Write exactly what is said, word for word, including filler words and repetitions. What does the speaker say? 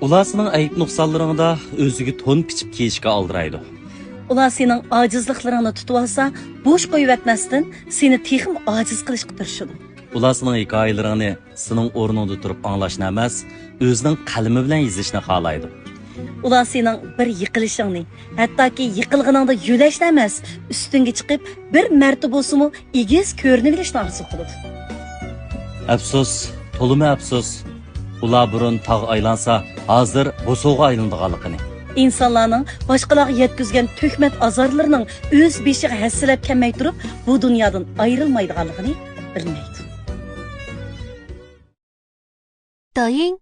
ئۇلار سېنىڭ ئەيىب-نۇقسانلىرىڭدا ئۆزىگە تون پىچىپ كىيىشكە ئالدىرايدۇ. ئۇلار سېنىڭ ئاجىزلىقلىرىڭنى تۇتۇۋالسا، بوش قويۇۋەتمەستىن، سېنى تېخىمۇ ئاجىز قىلىشقا تىرىشىدۇ. ئۇلار سېنىڭ ھېكايىلىرىڭنى سېنىڭ ئورنۇڭدا تۇرۇپ ئاڭلاشنى ئەمەس، ئۆزىنىڭ قەلىمى بىلەن يېزىشنى خالايدۇ. ئۇلار سېنىڭ بىر يىقىلىشىڭنى، ھەتتاكى يىقىلغىنىڭدا يۆلەشنى ئەمەس، ئۈستۈڭگە چىقىپ، بىر مەرتە بولسىمۇ ئېگىز كۆرۈنۈۋېلىشنى ئارزۇ قىلىدۇ. ئەپسۇس، تولىمۇ ئەپسۇس. ئۇلار بۇرۇن تاغ ئايلانسا، ھازىر بوسۇغا ئايلىنىدىغانلىقىنى. ئىنسانلارنىڭ باشقىلارغا يەتكۈزگەن تۆھمەت ئازارلىرىنىڭ ئۆز بېشىغا ھەسسىلەپ كەلمەي تۇرۇپ، بۇ دۇنيادىن ئايرىلمايدىغانلىقىنى بىلمەيدۇ. 抖音